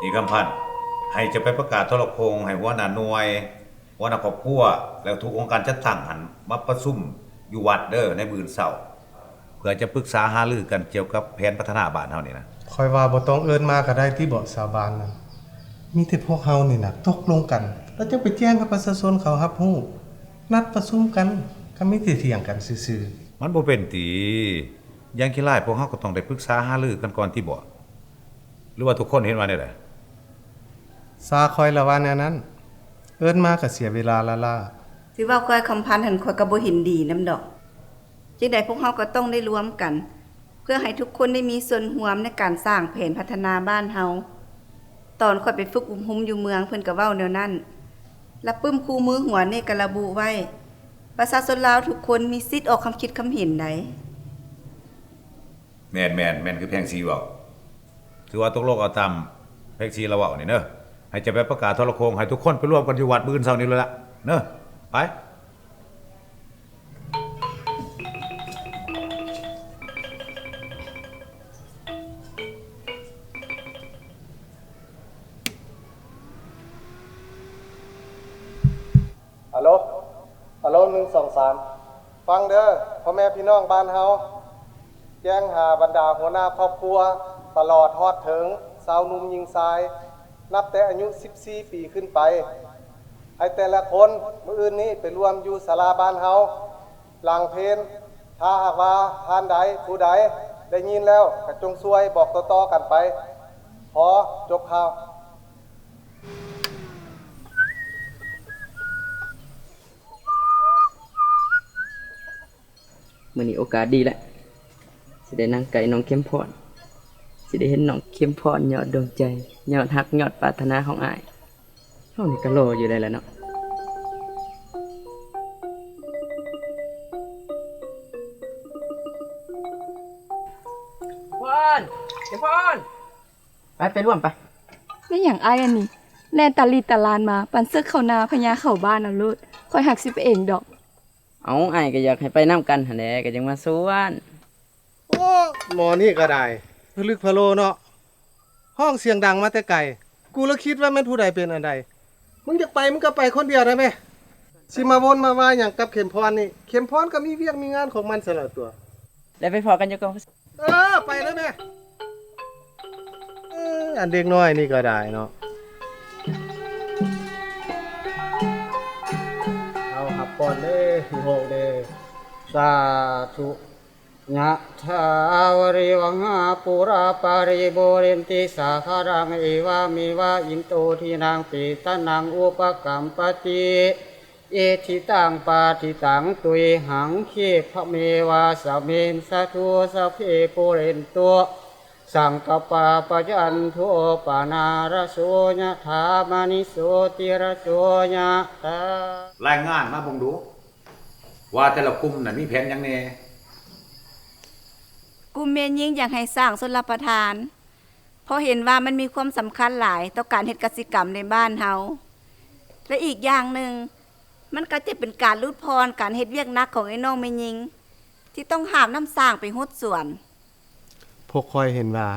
ນີ້ຄຳພັນ, ໃຫ້ເຈົ້າໄປປະກາດໂທລະໂຄ່ງໃຫ້ຫົວໜ້າໜ່ວຍ, ຫົວໜ້າຄອບຄົວ ແລະ ທຸກອົງການຈັດຕັ້ງຫັ້ນມາປະຊຸມຢູ່ວັດເດີ້ ໃນມື້ອື່ນເຊົ້າ ເພື່ອຈະປຶກສາຫາລືກັນກ່ຽວກັບແຜນພັດທະນາບ້ານເຮົານີ້ນະ. ຂ້ອຍວ່າບໍ່ຕ້ອງເອີ້ນມາກໍໄດ້ຕິເບາະ ຊາວບ້ານນັ້ນ. ມີແຕ່ພວກເຮົານີ້ນະຕົກລົງກັນ ແລ້ວຈັ່ງໄປແຈ້ງໃຫ້ປະຊາຊົນເຂົາຮັບຮູ້. ນັດປະຊຸມກັນກໍມີແຕ່ຖຽງກັນຊື່ໆ. ມັນບໍ່ເປັນຕິ? ຢ່າງຂີ້ຫຼ້າຍພວກເຮົາກໍຕ້ອງໄດ້ປຶກສາຫາລືກັນກ່ອນຕິເບາະ. ຫຼືວ່າທຸກຄົນເຫັນວ່າແນວໃດ? ຊາຂ້ອຍລະວ່າແນວນັ້ນ. ເອີ້ນມາກໍເສຍເວລາລ້າໆ. ຊິເວົ້າກັບອ້າຍຄຳພັນຫັ້ນ ຂ້ອຍກໍບໍ່ເຫັນດີນຳດອກ. ຈັ່ງໃດພວກເຮົາກໍຕ້ອງໄດ້ລວມກັນ ເພື່ອໃຫ້ທຸກຄົນໄດ້ມີສ່ວນຮ່ວມໃນການສ້າງແຜນພັດທະນາບ້ານເຮົາ. ຕອນຂ້ອຍໄປຝຶກອົບຮົມຢູ່ເມືອງ ເພິ່ນກໍເວົ້າແນວນັ້ນ. ລະປຶ້ມຄູ່ມືຫົວນີ້ກໍລະບຸໄວ້ ປະຊາຊົນລາວທຸກຄົນມີສິດອອກຄຳຄິດຄຳເຫັນໃດ. ແມ່ນໆ ແມ່ນຄືແພງສີເວົ້າ. ຖືວ່າຕົກລົງເອົາຕາມແພງສີລາວເວົ້ານີ້ເນີ. ໃຫ້ເຈົ້າໄປປະກາດໂທລະໂຄ່ງໃຫ້ທຸກຄົນໄປລວມກັນຢູ່ວັດມື້ອື່ນເຊົ້ານີ້ເລີຍລະເນີ. ໄປ. ອາໂລ ອາໂລ ໜຶ່ງ ສອງ ສາມ. ຟັງເດີ້ ພໍ່ແມ່ພີ່ນ້ອງບ້ານເຮົາ, ແຈ້ງຫາບັນດາຫົວໜ້າຄອບຄົວ ຕະຫຼອດຮອດເຖິງຊາວໜຸ່ມຍິງຊາຍ ນັບແຕ່ອາຍຸສິບສີ່ປີຂຶ້ນໄປ, ໃຫ້ແຕ່ລະຄົນມື້ອື່ນນີ້ໄປລວມຢູ່ສາລາບ້ານເຮົາ ຫຼັງເພນ. ຖ້າຫາກວ່າທ່ານໃດຜູ້ໃດໄດ້ຍິນແລ້ວ ກໍຈົ່ງຊ່ວຍບອກຕໍ່ໆກັນໄປ. ພໍ, ຈົບຂ່າວ. ມື້ນີ້ໂອກາດດີແຫຼະ ຊິໄດ້ນັ່ງໃກ້ນ້ອງເຂັມພອນ, ຊິໄດ້ເຫັນນ້ອງເຂັມພອນຍອດດວງໃຈ, ຍອດຮັກ, ຍອດປາດຖະໜາຂອງອ້າຍ. ເຮົານີ້ກໍຫຼໍ່ຢູ່ໄດ໋ລະເນາະ. ເຂັມພອນ! ເຂັມພອນ! ໄປ ໄປລວມໄປ. ແມ່ນຫຍັງອ້າຍອັນນີ້ ແລ່ນຕາລີດຕາລານມາ ປານເສິກເຂົ້ານາ ພະຍາເຂົ້າບ້ານເອົາໂລດ. ຂ້ອຍຫາກຊິໄປເອງດອກ. ເອົ້າ ອ້າຍກໍຢາກໃຫ້ໄປນຳກັນຫັ້ນແຫຼະ ກໍຈັ່ງມາຊວນ. ໂອ້ ໝໍນີ້ກໍໄດ້ ພະລຶກພະໂລເນາະ. ຮ້ອງສຽງດັງມາແຕ່ໄກ, ກູລະຄິດວ່າແມ່ນຜູ້ໃດເປັນອັນໃດ. ມຶງຢາກໄປ ມຶງກໍໄປຄົນດຽວໄດ້ແມະ. ຊິມາວົນມາວາຍຫຍັງກັບເຂັມພອນນີ້? ເຂັມພອນກໍມີວຽກມີງານຂອງມັນຊັ້ນລະຕົວະ. ແລ້ວໄປພໍ້ກັນຢູ່ກອງ. ເອີ ໄປເລີຍແມະ. ເອີ ອັນເດັກນ້ອຍນີ້ກໍໄດ້ເນາະ. ເອົາ ຮັບກ່ອນເດີ້ ໂຮງເດີ້. ສາທຸ. ຍະຖາ ວາລິວະຫາ ປູຣາ ປາຣິປູເຣນຕິ ສາຄະລັງ ເອວະເມວະ ອິໂຕ ທິນັງ ເປຕານັງ ອຸປະກັມປະຕິ ອິທິຕັງ ປະຕິຕັງ ຕຸຍຫັງ ຂິບພະເມວະ ສະມິຊາຕຸ ສັບເພ ປູເຣນຕຸ ສັງກະປາ ປັນຈັນໂທ ປະນາລະໂສ ຍະຖາ ມະນິ ໂຊຕິລະໂສ ຍະຖາ. ລາຍງານມາເບິ່ງດູ ວ່າແຕ່ລະກຸ່ມນັ້ນມີແຜນຫຍັງແດ່? ກຸ່ມແມ່ຍິງຢາກໃຫ້ສ້າງຊົນລະປະທານ ເພາະເຫັນວ່າມັນມີຄວາມສຳຄັນຫຼາຍຕໍ່ການເຮັດກະສິກຳໃນບ້ານເຮົາ ແລະ ອີກຢ່າງໜຶ່ງ ມັນກໍຈະເປັນການຫຼຸດຜ່ອນການເຮັດວຽກໜັກຂອງໄອ້ນ້ອງແມ່ຍິງ ທີ່ຕ້ອງຫາບນ້ຳສ້າງໄປຫົດສວນ. ພວກຂ້ອຍເຫັນວ່າ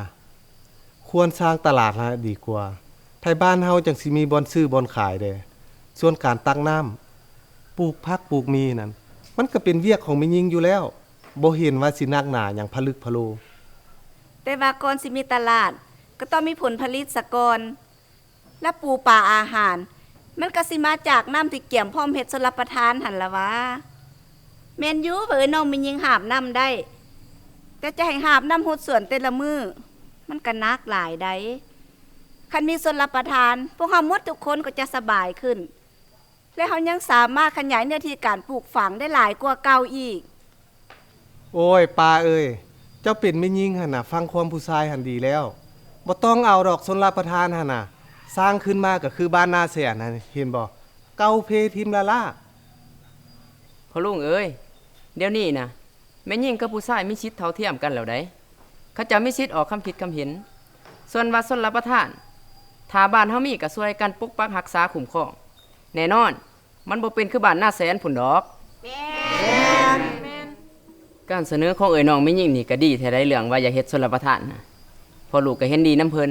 ຄວນສ້າງຕະຫຼາດຫັ້ນລະດີກວ່າ, ໄທບ້ານເຮົາຈັ່ງຊິມີບ່ອນຊື້ບ່ອນຂາຍເດ້. ສ່ວນການຕັກນ້ຳ, ປູກຜັກປູກໝີ່ນັ້ນ, ມັນກໍເປັນວຽກຂອງແມ່ຍິງຢູ່ແລ້ວ, ບໍ່ເຫັນວ່າຊິໜັກໜາຫຍັງຜະລຶກຜະໂລ. ແຕ່ວ່າກ່ອນຊິມີຕະຫຼາດ, ກໍຕ້ອງມີຜົນຜະລິດສາກ່ອນ. ລະປູປາອາຫານ ມັນກໍຊິມາຈາກນ້ຳທີ່ກຽມພ້ອມເຮັດຊົນລະປະທານຫັ້ນລະຫວາ. ແມ່ນຢູ່ວ່າເອື້ອຍນ້ອງແມ່ຍິງຫາບນ້ຳໄດ້, ແຕ່ຈະໃຫ້ຫາບນ້ຳຫົດສວນແຕ່ລະມື້ ມັນກໍໜັກຫຼາຍໃດ໋. ຄັນມີຊົນລະປະທານ, ພວກເຮົາໝົດທຸກຄົນກໍຈະສະບາຍຂຶ້ນ. ແລະ ເຮົາຍັງສາມາດຂະຫຍາຍເນື້ອທີ່ການປູກຝັງໄດ້ຫຼາຍກວ່າເກົ່າອີກ. ໂອ້ຍ ປ້າເອີຍ, ເຈົ້າເປັນແມ່ຍິງຫັ້ນນະ, ຟັງຄວາມຜູ້ຊາຍຫັ້ນດີແລ້ວ. ບໍ່ຕ້ອງເອົາດອກ, ຊົນລະປະທານຫັ້ນນະ, ສ້າງຂຶ້ນມາກໍຄືບ້ານນາແສນຫັ້ນ, ເຫັນບໍ່? ເກົ່າເພຖິ້ມລ້າໆ. ພໍ່ລຸງເອີຍ, ດຽວນີ້ນະ, ແມ່ຍິງກັບຜູ້ຊາຍມີສິດເທົ່າທຽມກັນແລ້ວໃດ໋. ເຂົາເຈົ້າມີສິດອອກຄຳຄິດຄຳເຫັນ. ສ່ວນວ່າຊົນລະປະທານ, ຖ້າບ້ານເຮົາມີກໍຊ່ວຍກັນປົກປັກຮັກສາຄຸ້ມຄອງ. ແນ່ນອນ, ມັນບໍ່ເປັນຄືບ້ານນາແສນພຸ້ນດອກ. ແມ່ນ. ການສະເໜີຂອງເອື້ອຍນ້ອງແມ່ຍິງນີ້ກໍດີແທ້ໃດ໋, ເລື່ອງວ່າຢາກເຮັດຊົນລະປະທານນະ, ເພາະລູກກໍເຫັນດີນຳເພິ່ນ.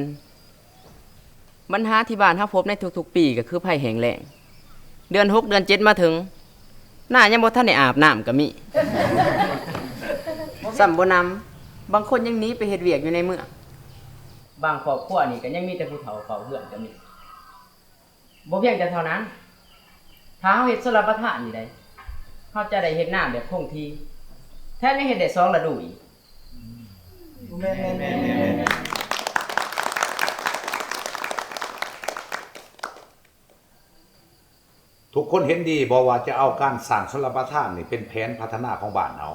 ບັນຫາທີ່ບ້ານເຮົາພົບໃນທຸກໆປີກໍຄືໄພແຫ້ງແລ້ງ. ເດືອນຫົກເດືອນເຈັດມາເຖິງ ໜ້າຍັງບໍ່ທັນໄດ້ອາບນ້ຳກໍມີ. ຊ້ຳບໍ່ໜຳ ບາງຄົນຍັງໜີໄປເຮັດວຽກຢູ່ໃນເມືອງ. ບາງຄອບຄົວນີ້ກໍຍັງມີແຕ່ຜູ້ເຖົ້າເຝົ້າເຮືອນກໍມີ. ບໍ່ພຽງແຕ່ເທົ່ານັ້ນ, ຖ້າເຮົາເຮັດຊົນລະປະທານນີ້ໄດ້ ເຮົາຈະໄດ້ເຮັດນາແບບຄົງທີ່, ແຖມຍັງເຮັດໄດ້ສອງລະດູອີກ. ທຸກຄົນເຫັນດີບໍ່ວ່າຈະເອົາການສ້າງຊົນລະປະທານນີ້ເປັນແຜນພັດທະນາຂອງບ້ານເຮົາ?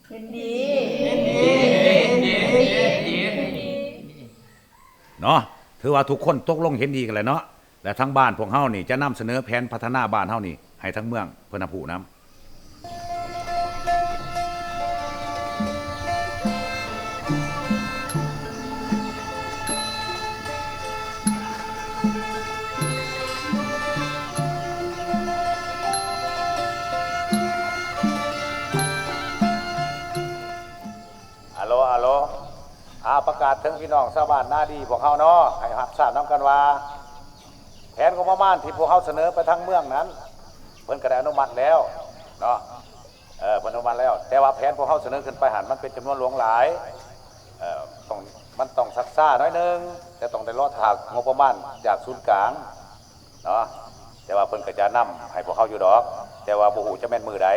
ເຫັນດີ. ເນາະ, ຖືວ່າທຸກຄົນຕົກລົງເຫັນດີກັນແລ້ວເນາະ. ແລະ ທາງບ້ານພວກເຮົານີ້ຈະນຳສະເໜີແຜນພັດທະນາບ້ານເຮົານີ້ໃຫ້ທາງເມືອງເພິ່ນຮັບຮູ້ນຳ. ອາໂລ ອາໂລ ອາ ປະກາດເຖິງພີ່ນ້ອງຊາວບ້ານນາດີພວກເຮົາເນາະ ໃຫ້ຮັບຊາບນຳກັນວ່າ ແຜນງົບປະມານທີ່ພວກເຮົາສະເໜີໄປທາງເມືອງນັ້ນ ເພິ່ນກໍໄດ້ອະນຸມັດແລ້ວເນາະ. ເອີ ເພິ່ນອະນຸມັດແລ້ວ, ແຕ່ວ່າແຜນພວກເຮົາສະເໜີຂຶ້ນໄປຫັ້ນ ມັນເປັນຈຳນວນຫຼວງຫຼາຍ, ເອີ ຕ້ອງ ມັນຕ້ອງຊັກຊ້າໜ້ອຍໜຶ່ງ, ແຕ່ຕ້ອງໄດ້ລໍຖ້າງົບປະມານຈາກສູນກາງເນາະ. ແຕ່ວ່າເພິ່ນກໍຈະນຳໃຫ້ພວກເຮົາຢູ່ດອກ, ແຕ່ວ່າບໍ່ຮູ້ຈະແມ່ນມື້ໃດ.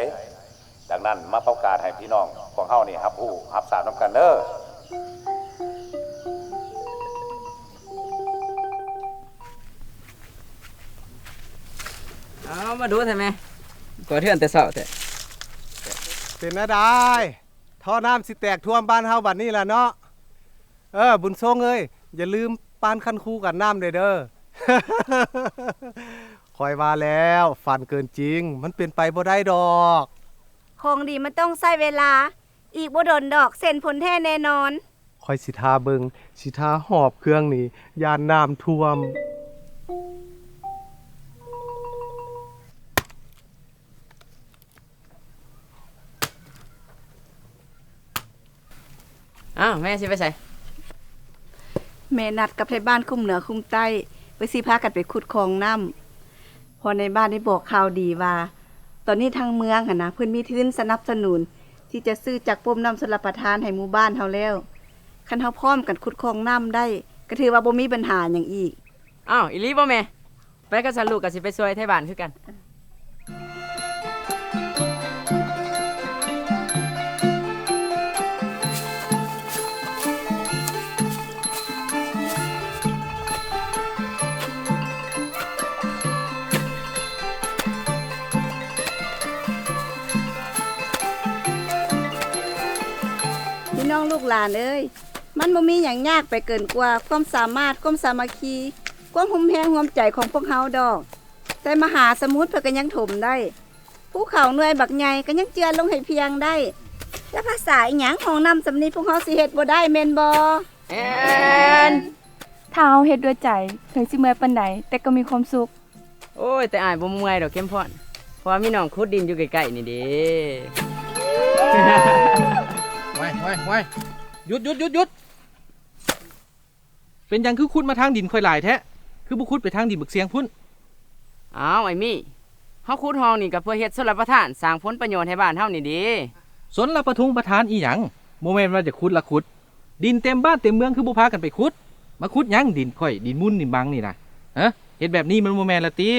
ດັ່ງນັ້ນ ມາປະກາດໃຫ້ພີ່ນ້ອງພວກເຮົານີ້ຮັບຮູ້ຮັບຊາບນຳກັນເດີ. ເອົາ ມາດູແທ້ແມ່, ກວາດເຮືອນແຕ່ເຊົ້າແທ້. ເປັນແນວໃດ? ທໍ່ນ້ຳຊິແຕກຖ້ວມບ້ານເຮົາບັດນີ້ລະເນາະ. ເອີ ບຸນຊົງເອີຍ, ຢ່າລືມປານຄັນຄູກັນນ້ຳແດ່ເດີ. ຂ້ອຍວ່າແລ້ວ, ຝັນເກີນຈິງ, ມັນເປັນໄປບໍ່ໄດ້ດອກ. ຂອງດີມັນຕ້ອງໃຊ້ເວລາ, ອີກບໍ່ດົນດອກ ເຫັນຜົນແທ້ແນ່ນອນ. ຂ້ອຍຊິຖ້າເບິ່ງ, ຊິຖ້າຫອບເຄື່ອງໜີ, ຢ້ານນ້ຳຖ້ວມ. ອ້າວ ແມ່ຊິໄປໃສ? ແມ່ນັດກັບໄທບ້ານຄຸ້ມເໜືອຄຸ້ມໃຕ້ ວ່າຊິພາກັນໄປຂຸດຄອງນ້ຳ. ເພາະໃນບ້ານໄດ້ບອກຂ່າວດີວ່າ ຕອນນີ້ທາງເມືອງຫັ້ນນະ ເພິ່ນມີທຶນສະໜັບສະໜູນທີ່ຈະຊື້ຈັກປໍ້ານ້ຳຊົນລະປະທານໃຫ້ໝູ່ບ້ານເຮົາແລ້ວ. ຄັນເຮົາພ້ອມກັນຂຸດຄອງນ້ຳໄດ້ ກໍຖືວ່າບໍ່ມີບັນຫາຫຍັງອີກ. ອ້າວ ອີ່ຫຼີບໍ່ແມ່? ໄປ ຄັນຊັ້ນລູກກໍຊິໄປຊ່ວຍໄທບ້ານຄືກັນ. ພີ່ນ້ອງລູກຫຼານເອີຍ, ມັນບໍ່ມີຫຍັງຍາກໄປເກີນກວ່າຄວາມສາມາດ, ຄວາມສາມັກຄີ, ຄວາມຮ່ວມແຮງຮ່ວມໃຈຂອງພວກເຮົາດອກ. ແຕ່ມະຫາສະໝຸດເພິ່ນກໍຍັງຖົມໄດ້, ພູເຂົາໜ່ວຍບັກໃຫຍ່ກໍຍັງເຈື່ອນລົງໃຫ້ພຽງໄດ້. ແລະພາສາອີ່ຫຍັງ ຫ້ອງນ້ຳສ່ຳນີ້ ພວກເຮົາຊິເຮັດບໍ່ໄດ້ແມ່ນບໍ່? ແມ່ນ. ຖ້າເຮົາເຮັດດ້ວຍໃຈ, ເຖິງຊິເມື່ອຍປານໃດ, ແຕ່ກໍມີຄວາມສຸກ. ໂອ້ຍ ແຕ່ອ້າຍບໍ່ເມື່ອຍດອກເຂັມພອນ, ເພາະວ່າມີນ້ອງຂຸດດິນຢູ່ໃກ້ໆນີ້ເດ້. ຫວ້າຍໆໆ ຢຸດໆໆ ເປັນຫຍັງຄືຂຸດມາທາງດິນຂ້ອຍຫຼາຍແທ້? ຄືບໍ່ຂຸດໄປທາງດິນບັກຊຽງພຸ້ນ? ອ້າວ ອ້າຍມີ, ເຮົາຂຸດຮ່ອງນີ້ກໍເພື່ອເຮັດຊົນລະປະທານ ສ້າງຜົນປະໂຫຍດໃຫ້ບ້ານເຮົານີ້ເດ້. ຊົນລະປະທົງປະທານອີ່ຫຍັງ? ບໍ່ແມ່ນວ່າຈະຂຸດລະຂຸດ. ດິນເຕັມບ້ານເຕັມເມືອງ ຄືບໍ່ພາກັນໄປຂຸດ? ມາຂຸດຫຍັງດິນຂ້ອຍ ດິນມູນດິນບັງນີ້ນະ? ຮະ? ເຮັດແບບນີ້ມັນບໍ່ແມ່ນລະຕິ?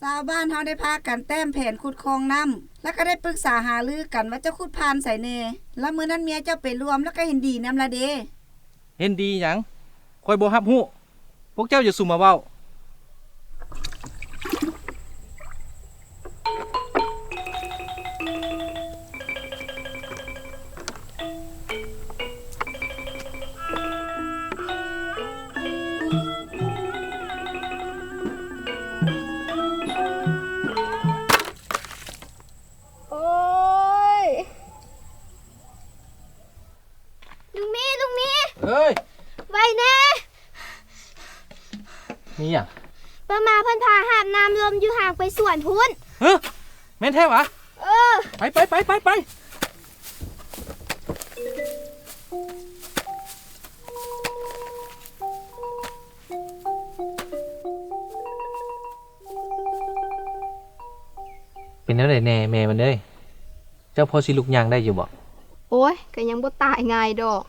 ຊາວບ້ານເຮົາໄດ້ພາກັນແຕ້ມແຜນຂຸດຄອງນ້ຳ ແລ້ວກໍໄດ້ປຶກສາຫາລືກັນວ່າຈະຂຸດຜ່ານໃສແດ່. ລະມື້ນັ້ນເມຍເຈົ້າໄປຮ່ວມ ແລ້ວກໍເຫັນດີນຳລະເດ. ເຫັນດີຫຍັງ? ຂ້ອຍບໍ່ຮັບຮູ້. ພວກເຈົ້າຢ່າສູ່ມາເວົ້າ. ໂອ້ຍ ລຸງມີ ລຸງມີ ເອີຍ ໄວແດ່. ມີຫຍັງ? ປ້າມາເພິ່ນພາຫາບນ້ຳລົມຢູ່ຫ່າງໄປສວນພຸ້ນ. ຮະ? ແມ່ນແທ້ຫວາ? ເອີ. ໄປ ໄປ ໄປ ໄປ ໄປ. ປັນແນວໃດແດ່ແມ່ມັນເອີຍ? ເຈົ້າພໍຊິລຸກຍ່າງໄດ້ຢູ່ບໍ່? ໂອ້ຍ ກໍຍັງບໍ່ຕາຍງ່າຍດອກ.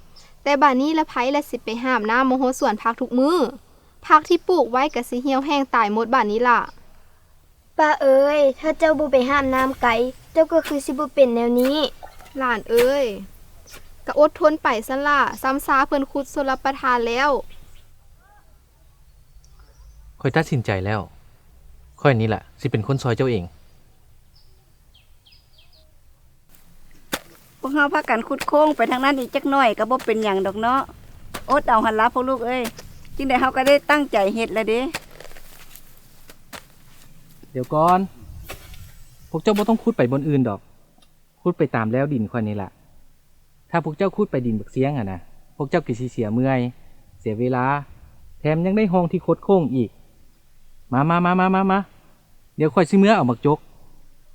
ແຕ່ບາດນີ້ລະ ໃຜລະຊິໄປຫາບນ້ຳມາຫົດສວນຜັກທຸກມື້? ຜັກທີ່ປູກໄວ້ກໍຊິຫ່ຽວແຫ້ງຕາຍໝົດບາດນີ້ລະ. ປ້າເອີຍ, ຖ້າເຈົ້າບໍ່ໄປຫາບນ້ຳໄກ, ເຈົ້າກໍຄືຊິບໍ່ເປັນແນວນີ້. ຫຼານເອີຍ, ກໍອົດທົນໄປຊັ້ນລະ, ຊ້ຳຊາເພິ່ນຂຸດຊົນລະປະທານແລ້ວ. ຂ້ອຍຕັດສິນໃຈແລ້ວ. ຂ້ອຍນີ້ລະຊິເປັນຄົນຊ່ອຍເຈົ້າເອງ. ພວກເຮົາພາກັນຂຸດໂຄ້ງໄປທາງນັ້ນອີກຈັກໜ້ອຍກໍບໍ່ເປັນຫຍັງດອກເນາະ. ອົດເອົາຫັ້ນລະພວກລູກເອີຍ, ຈັ່ງໃດເຮົາກໍໄດ້ຕັ້ງໃຈເຮັດລະເດ້. ດຽວກ່ອນ, ພວກເຈົ້າບໍ່ຕ້ອງຂຸດໄປບ່ອນອື່ນດອກ. ຂຸດໄປຕາມແລວດິນຂ້ອຍນີ້ລະ. ຖ້າພວກເຈົ້າຂຸດໄປດິນບັກຊຽງຫັ້ນນະ, ພວກເຈົ້າກໍຊິເສຍເມື່ອຍ, ເສຍເວລາ, ແຖມຍັງໄດ້ຮ່ອງທີ່ຄົດໂຄ້ງອີກ. ມາ, ມາ, ມາ, ມາ, ມາ, ມາ. ດຽວຂ້ອຍຊິເມືອເອົາໝາກຈົກ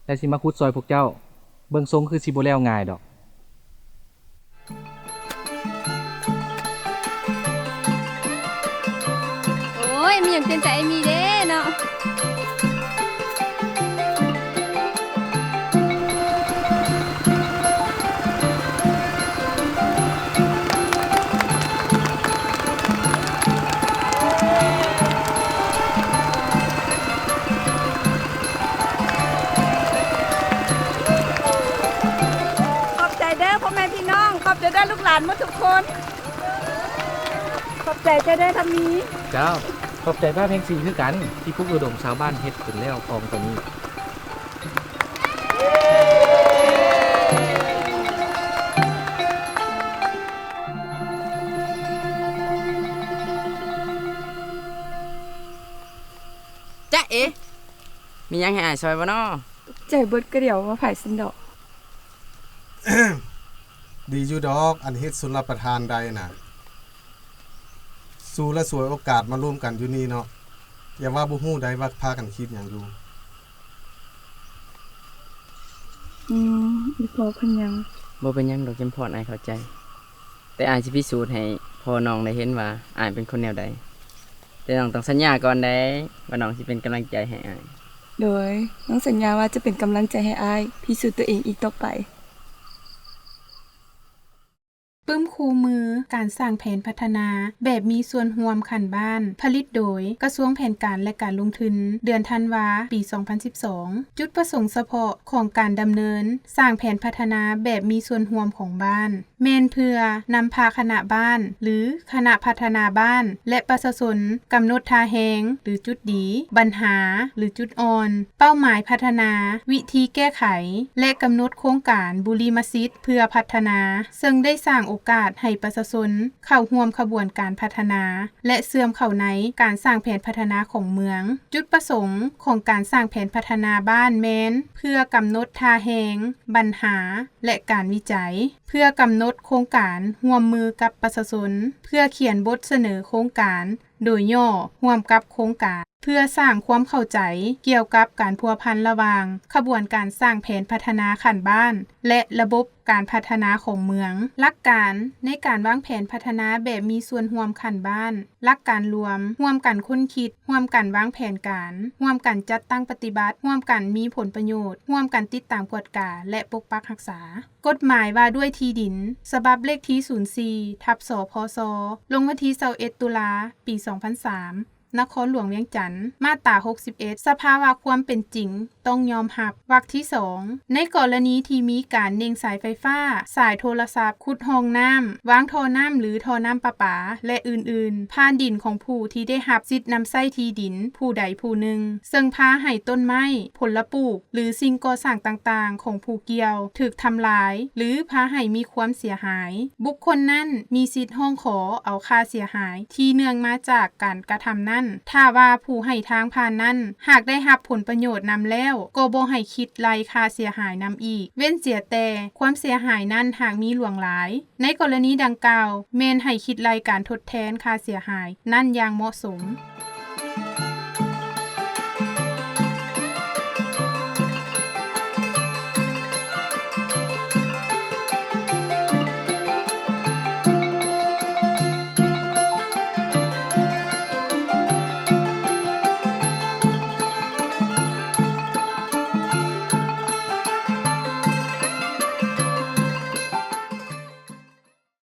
ແລະ ຊິມາຂຸດຊ່ອຍພວກເຈົ້າ. ເບິ່ງຊົງຄືຊິບໍ່ແລ້ວງ່າຍດອກ. ໂອ້ຍ, ມີຫຍັງເປັນໃຈອ້າຍມີເດ້ເນາະ. ຂອບໃຈເດີພໍ່ແມ່ພີ່ນ້ອງ, ຂອບໃຈເດີລູກຫຼານໝົດທຸກຄົນ. ຂອບໃຈເຈົ້າເດີທ່ານມີ. ເຈົ້າ, ຂອບໃຈປ້າເພັງສີຄືກັນ ທີ່ປຸກລະດົມຊາວບ້ານເຮັດຈົນແລ້ວຄອງໂຕນີ້. ຈ໊ະເອ ມີຫຍັງໃຫ້ອ້າຍຊ່ອຍບໍ່ນໍ? ຕົກໃຈເບິດກະດຽວວ່າໃຜຊັ້ນດອກ. ດີຢູ່ດອກ ອັນເຮັດຊົນລະປະທານໄດ້ນະ. ຊູລະສວຍໂອກາດມາລວມກັນຢູ່ນີ້ເນາະ. ຢ່າວ່າບໍ່ຮູ້ໄດ໋ວ່າພາກັນຄິດຫຍັງຢູ່. ອືມ ອີ່ພໍ່ເພິ່ນຍັງ. ບໍ່ເປັນຫຍັງດອກ ຈຳພອນ, ອ້າຍເຂົ້າໃຈ. ແຕ່ອ້າຍຊິພິສູດໃຫ້ພໍ່ນ້ອງໄດ້ເຫັນວ່າອ້າຍເປັນຄົນແນວໃດ. ແຕ່ນ້ອງຕ້ອງສັນຍາກ່ອນໄດ໋ ວ່ານ້ອງຊິເປັນກຳລັງໃຈໃຫ້ອ້າຍ. ໂດຍ, ນ້ອງສັນຍາວ່າຈະເປັນກຳລັງໃຈໃຫ້ອ້າຍພິສູດຕົວເອງອີກຕໍ່ໄປ. ປຶ້ມຄູ່ມື ການສ້າງແຜນພັດທະນາແບບມີສ່ວນຮ່ວມຂັ້ນບ້ານ, ຜະລິດໂດຍ ກະຊວງແຜນການ ແລະ ການລົງທຶນ, ເດືອນທັນວາ ປີສອງພັນສິບສອງ. ຈຸດປະສົງສະເພາະຂອງການດຳເນີນສ້າງແຜນພັດທະນາແບບມີສ່ວນຮ່ວມຂອງບ້ານ ແມ່ນເພື່ອນຳພາຄະນະບ້ານ ຫຼື ຄະນະພັດທະນາບ້ານ ແລະ ປະຊາຊົນ ກຳນົດທ່າແຮງ ຫຼື ຈຸດດີ, ບັນຫາ ຫຼື ຈຸດອ່ອນ, ເປົ້າໝາຍພັດທະນາ, ວິທີແກ້ໄຂ ແລະ ກຳນົດໂຄງການບຸລິມະສິດເພື່ອພັດທະນາ, ເຊິ່ງໄດ້ສ້າງໂອກາດໃຫ້ປະຊາຊົນເຂົ້າຮ່ວມຂະບວນການພັດທະນາ ແລະ ເຊື່ອມເຂົ້າໃນການສ້າງແຜນພັດທະນາຂອງເມືອງ. ຈຸດປະສົງຂອງການສ້າງແຜນພັດທະນາບ້ານແມ່ນເພື່ອກຳນົດທ່າແຮງ, ບັນຫາ ແລະ ການວິໄຈ, ເພື່ອກຳນົດໂຄງການຮ່ວມມືກັບປະຊາຊົນ, ເພື່ອຂຽນບົດສະເໜີໂຄງການໂດຍຫຍໍ້ຮ່ວມກັບໂຄງການ, ເພື່ອສ້າງຄວາມເຂົ້າໃຈກ່ຽວກັບການພົວພັນລະຫວ່າງຂະບວນການສ້າງແຜນພັດທະນາຂັ້ນບ້ານ ແລະ ລະບົບການພັດທະນາຂອງເມືອງ. ຫຼັກການໃນການວາງແຜນພັດທະນາແບບມີສ່ວນຮ່ວມຂັ້ນບ້ານ. ຫຼັກການລວມ, ຮ່ວມກັນຄົ້ນຄິດ, ຮ່ວມກັນວາງແຜນການ, ຮ່ວມກັນຈັດຕັ້ງປະຕິບັດ, ຮ່ວມກັນມີຜົນປະໂຫຍດ, ຮ່ວມກັນຕິດຕາມກວດກາ ແລະ ປົກປັກຮັກສາ. ກົດໝາຍວ່າດ້ວຍທີ່ດິນ ສະບັບເລກທີສູນສີ່ ທັບ ສພຊ ລົງວັນທີຊາວເອັດ ຕຸລາ ປີສອງພັນສາມ ນະຄອນຫຼວງວຽງຈັນ, ມາດຕາຫົກສິບເອັດ ສະພາວະຄວາມເປັນຈິງຕ້ອງຍອມຮັບ. ວັກທີສອງ ໃນກໍລະນີທີ່ມີການເນັ່ງສາຍໄຟຟ້າ, ສາຍໂທລະສັບ, ຂຸດຮ່ອງນ້ຳ, ວາງທໍ່ນ້ຳ ຫຼື ທໍ່ນ້ຳປະປາ ແລະ ອື່ນໆ ຜ່ານດິນຂອງຜູ້ທີ່ໄດ້ຮັບສິດນຳໃຊ້ທີ່ດິນຜູ້ໃດຜູ້ໜຶ່ງ, ເຊິ່ງພາໃຫ້ຕົ້ນໄມ້, ຜົນລະປູກ ຫຼື ສິ່ງກໍ່ສ້າງຕ່າງໆຂອງຜູ້ກ່ຽວຖືກທຳລາຍ ຫຼື ພາໃຫ້ມີຄວາມເສຍຫາຍ. ບຸກຄົນນັ້ນມີສິດຮ້ອງຂໍເອົາຄ່າເສຍຫາຍທີ່ເນື່ອງມາຈາກການກະທຳນັ້ນ, ຖ້າວ່າຜູ້ໃຫ້ທາງຜ່ານນັ້ນຫາກໄດ້ຮັບຜົນປະໂຫຍດນຳແລ້ວ, ກໍບໍ່ໃຫ້ຄິດໄລ່ຄ່າເສຍຫາຍນຳອີກ, ເວັ້ນເສຍແຕ່ຄວາມເສຍຫາຍນັ້ນຫາກມີຫຼວງຫຼາຍ. ໃນກໍລະນີດັ່ງກ່າວ, ແມ່ນໃຫ້ຄິດໄລ່ການທົດແທນຄ່າເສຍຫາຍນັ້ນຢ່າງເໝາະສົມ.